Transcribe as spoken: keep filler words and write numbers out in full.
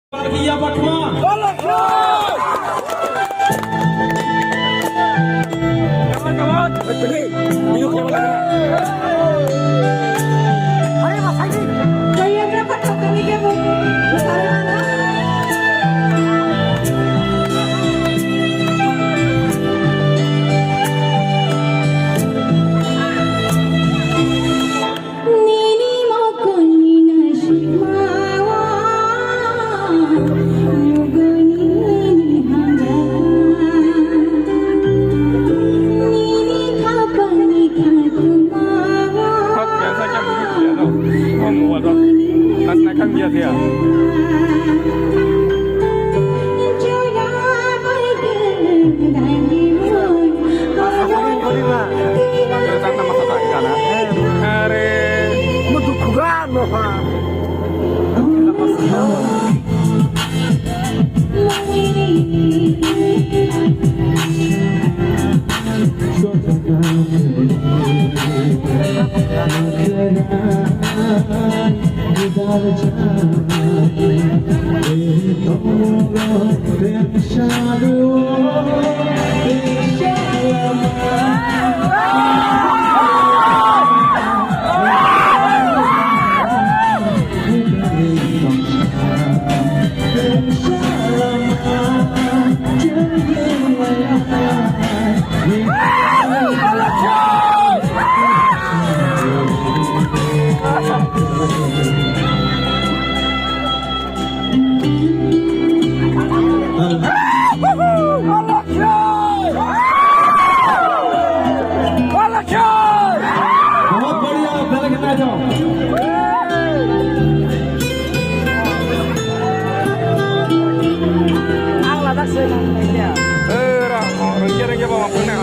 Iya, Batma. Nini mokol ni naisik mawa, nuguni nini hamjawa. Nini khapang ni khatuma wa. Khak biasa kya bujui kya no? Om wa do. Khak na khang biasa ya. Are. बहुत बढ़िया, पहले कितना जाओ। Ang ladak se nang nai ya. Eh, ra, rengge, rengge, bawa, punya.